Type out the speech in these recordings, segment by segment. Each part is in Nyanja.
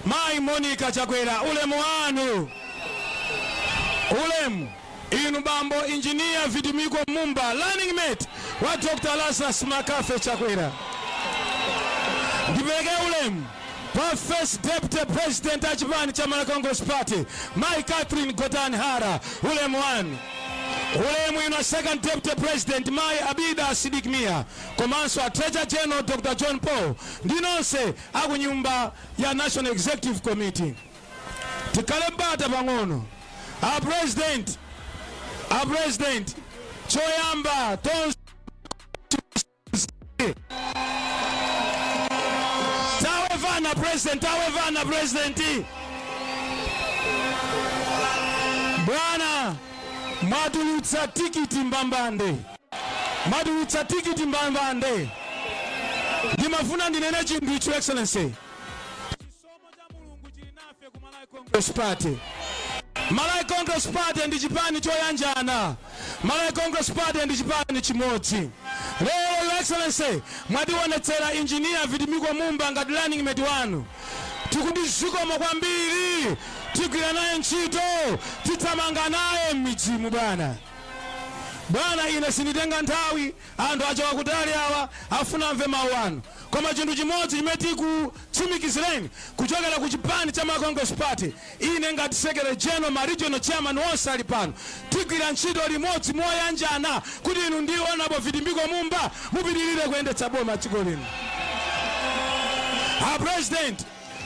Mayi Monica Chakwera, ulemu wanu. Ulemu inu bambo Engineer Vitumbiko Mumba, running mate wa Dr. Lazarus McCarthy Chakwera. Ndipereke ulemu pa First Deputy President a chipani cha Malawi Congress Party, Mai Catherine Gotani Hara, ulemu wanu. Ulemu inu a Second Deputy President, Mai Abida Sidik Mia, komanso a Treasurer General Dr. John Paul ndi nonse akunyumba ya National Executive Committee. Tikhale bata pang'ono. A President, a President, choyamba tonse tawevana President, tawevana President. Bwana, mwatulutsa tikiti mbambande, mwatulutsa tikiti mbambande. Ndimafuna ndinene chinthu, Your Excellency. Chisomo cha Mulungu chili nafe ku Malawi Congress Party. Malawi Congress Party ndi chipani choyanjana. Malawi Congress Party ndi chipani chimodzi. Lero, Your Excellency, mwationetsera Engineer Vitumbiko Mumba ngati running mate wanu. Tikuti zikomo kwambiri, tigwira naye ntchito, tithamanga naye m'midzimu bwana. Bwana, ine sinditenga nthawi, anthu achoka kutali awa, afuna amve mawu anu. Koma chinthu chimodzi chimene tikutsimikizireni kuchokera ku chipani cha Malawi Congress Party, ine ngati Secretary General, ma regional chairman onse ali pano, tigwira ntchito limodzi moyanjana kuti inu ndi Honorable Vitumbiko Mumba mupitirire kuyendetsa boma dziko lino. A President,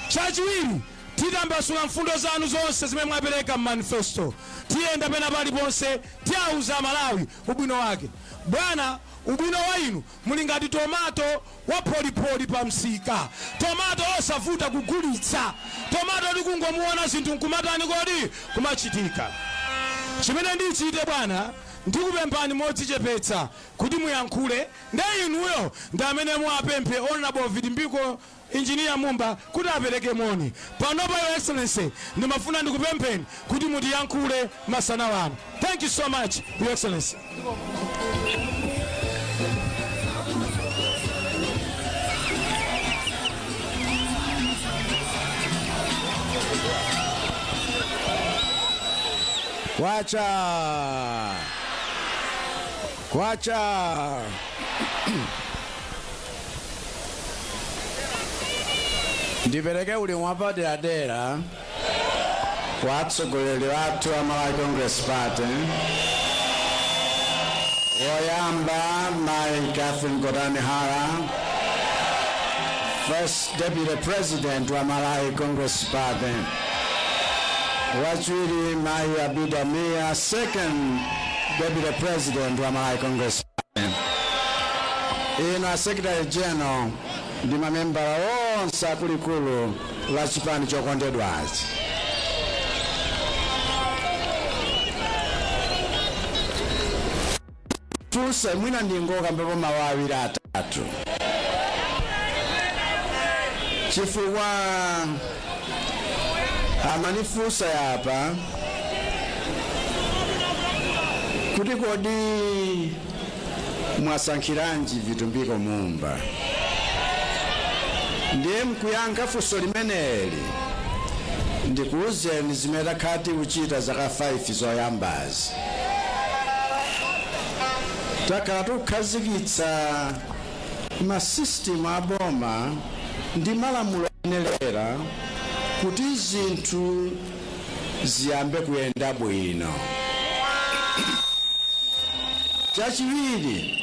chachiwiri, titambasula mfundo zanu zonse zimene mwapereka m'manifesto. Tiyenda pena paliponse, tiyauza Malawi ubwino wake. Bwana, ubwino wa inu, muli ngati tomato wa pholipoli pa msika, tomato osavuta kugulitsa, tomato tikungomuona zinthu nkumatani kodi kumachitika. Chimene ndichite bwana, ndikupemphani modzichepetsa kuti muyankhule, nde inuyo ndi amene muwapemphe Honorable Vitumbiko Engineer Mumba kuti apereke moni. Panopa, Your Excellency, ndimafuna ndikupempheni kuti mutiyankhule masana wano. Thank you so much, Your Excellency. Kwacha! Kwacha! Ndipereke ulemu wapaderadera kwa atsogoleri athu a Malawi Congress Party, woyamba Mai Catherine Gotani Hara, First Deputy President wa Malawi Congress Party, wachiwiri Mai Abida Mia, Second Deputy President wa Malawi Congress Party, inu a Secretary General ndi mamembala onse akulikulu la chipani chokondedwachi. Funse mwina ndingokambapo mawu awiri atatu, chifukwa amanifunsa yapa kuti kodi mwasankhiranji Vitumbiko Mumba? Ndiye mkuyankha funso limeneli, ndikuwuzeni zimene takhala tikuchita zaka 5 zoyambazi. Takhala tikukhazikitsa masisitimu a boma ndi malamulo oyenerera kuti zinthu ziyambe kuyenda bwino. Chachiwiri,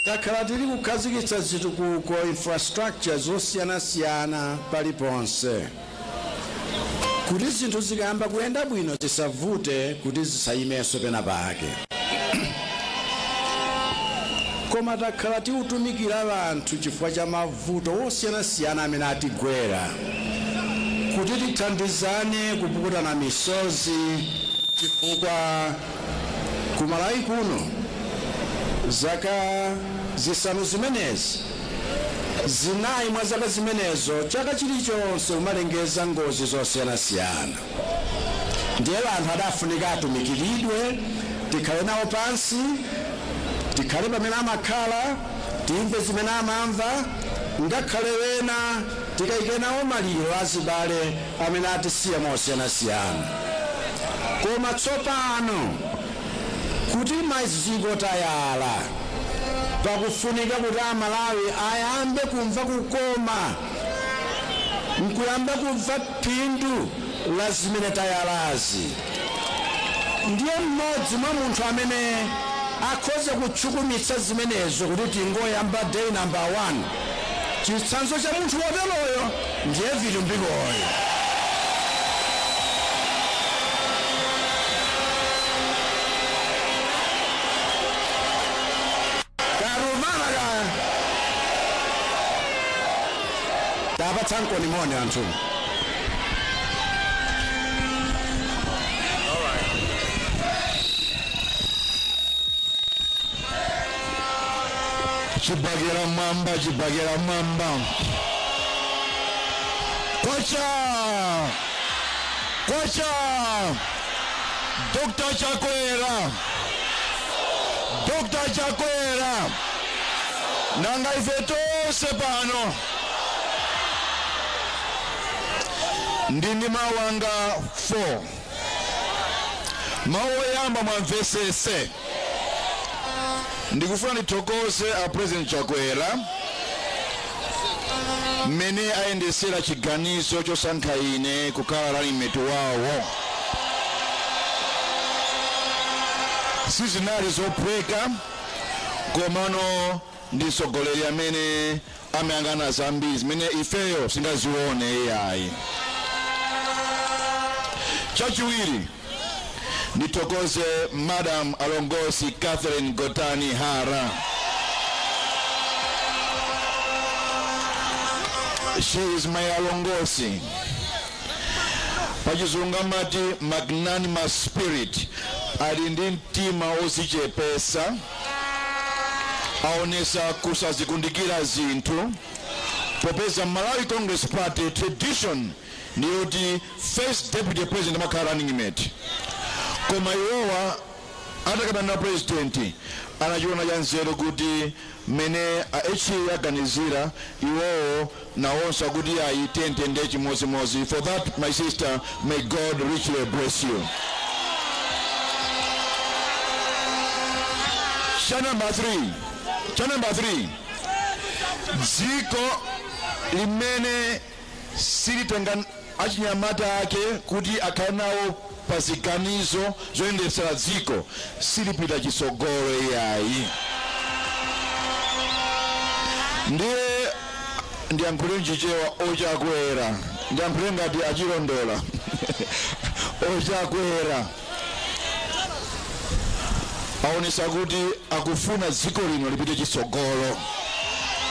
takhala tili kukhazikitsa zitukuko, infrastructure zosiyanasiyana paliponse, kuti zinthu zikayamba kuyenda bwino zisavute kuti zisayimenso pena pake. Koma takhala tikutumikira anthu chifukwa cha mavuto osiyanasiyana amene atigwera, kuti tithandizane kupukutana misozi, chifukwa ku Malawi kuno zaka 5 zimenezi, 4 mwa zaka zimenezo, chaka chilichonse umalengeza ngozi zosiyanasiyana. Ndiye anthu adafunika atumikiridwe, tikhale nawo pansi, tikhale pamene amakhala, timve zimene amamva. Ngakhale wena tikayike nawo maliro azibale amene atisiya mosiyanasiyana. Koma tsopano kuti maziko tayala, pakufunika kuti Amalawi ayambe kumva kukoma, nkuyamba kumva phindu la zimene tayalazi. Ndiye mmodzi mwa munthu amene akhoza kutchukumitsa zimenezo kuti tingoyamba day number 1, chitsanzo cha munthu woteroyo ndiye Vitumbikoyo. Karumana ka tapatsa moni anthu. Chibakera mwamba, chibakera mwamba, kwacha kwacha! Dr. Chakwera, Dr. Chakwera! Nanga ife tonse pano ndi mawu anga 4. Mawu oyamba, mwamvesese, ndikufuna ndithokoze a President Chakwera mmene ayendesera chiganizo chosankha ine kukhala running mate wawo. Sizinali zophweka, komano ndi mtsogoleri amene amayang'ana zambiri zimene ifeyo singazione iyayi. Chachiwiri, ndithokoze Madam Alongosi Catherine Gotani Hara. She is my alongosi. Pachizungu amati magnanimous spirit. Ali ndi mtima wozichepesa, aonesa kusazikundikira zinthu, popeza Malawi Congress Party tradition ndiyoti first deputy president amakhala running mate. Koma iwowa atakapanda president, anachiona cha nzeru kuti mmene a HE aganizira, iwowo nawonso akuti ayi, tiyende chimodzimodzi. For that, my sister, may God richly bless you. Cha number 3, cha number 3, dziko limene silitenga achinyamata ake kuti akhale nawo pa ziganizo zoyendetsera dziko silipita chitsogolo iyayi. Ndiye ndiyankhule mchichewa ochakwera, ndiyankhule ngati achilondola ochakwera aonesa kuti akufuna dziko lino lipite chitsogolo,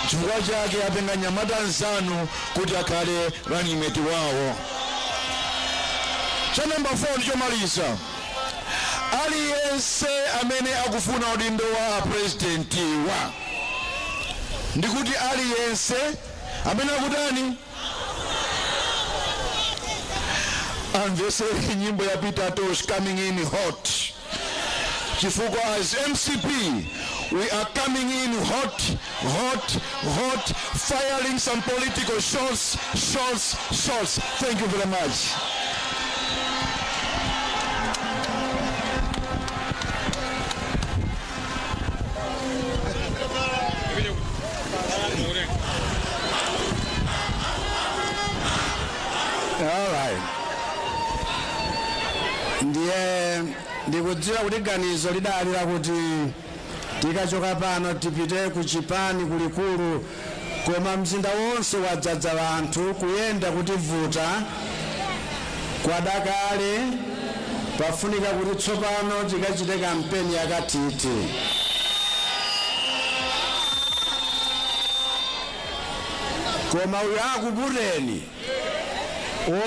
chifukwa chake atenga nyamata nzanu kuti akhale running mate wawo. Cha namba 4 ndichomaliza, aliyense amene akufuna udindo wa presidentiwa, ndikuti aliyense amene akutani, amvesere nyimbo ya Peter Tosh, "Coming In Hot", chifukwa as MCP we are coming in hot, hot, hot, firing some political shots, shots, shots. Thank you very much. All right. Ndiye ndikudziwa kuti ganizo lidali lakuti tikachoka pano tipite ku chipani kulikulu, koma mzinda wonse wadzadza anthu, kuyenda kutivuta kwadakale. Pafunika kuti tsopano tikachite kampeni yakathithi. Koma uyo akuputeni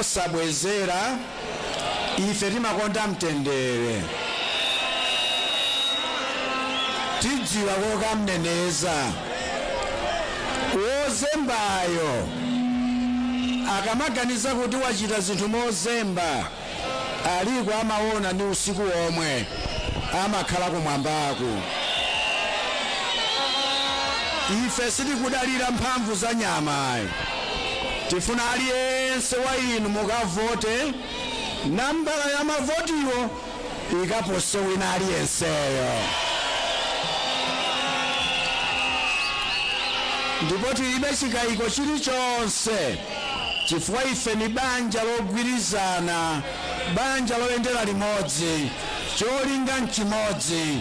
osabwezera, ife timakonda mtendere, tidziwa kokamneneza wozembayo. Akamaganiza kuti wachita zinthu mozemba, aliko amaona ndi usiku omwe amakhala kumwambaku. Ife sitikudalira mphamvu za nyama ayi. Tifuna aliyense wa inu mukavote, nambala ya mavotiwo ikapose wina aliyenseyo. Ndipo tilibe chikayiko chilichonse, chifukwa ife ni banja logwirizana, banja loyendera limodzi, cholinga nchimodzi.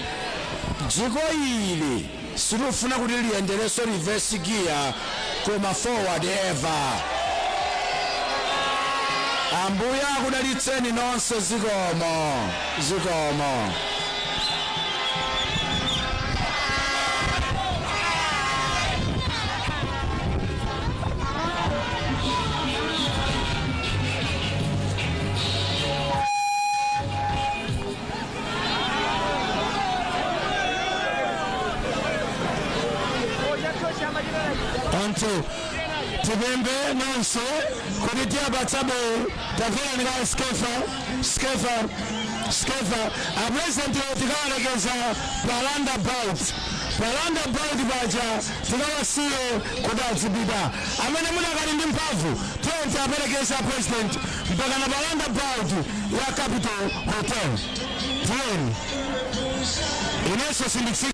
Dziko ili sitifuna kuti liyenderenso reverse gear, koma forward ever. Ambuye akudalitseni nonse. Zikomo, zikomo. Anthu, tipembe nonse kuti tiyapatsabe. Tamverani ka Skeffa, Skeffa, Skeffa. A President tikawalekeza pa roundabout, pa roundabout paja tikawasiye kuti azipita. Amene munakali ndi mphamvu, tiyeni aperekeza President mpaka na pa roundabout ya Capital Hotel. Tiyeni, inenso sinditsika.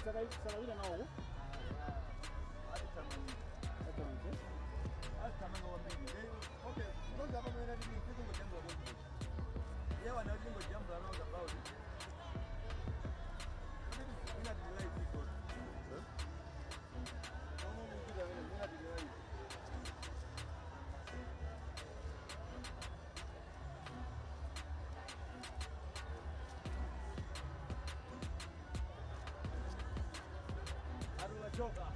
Sakawina nawo. Okay, because I'm going to be thinking of jumbo. Yeah, I'm not going to jump around about it. We're not the right people. We're not the right. Choka.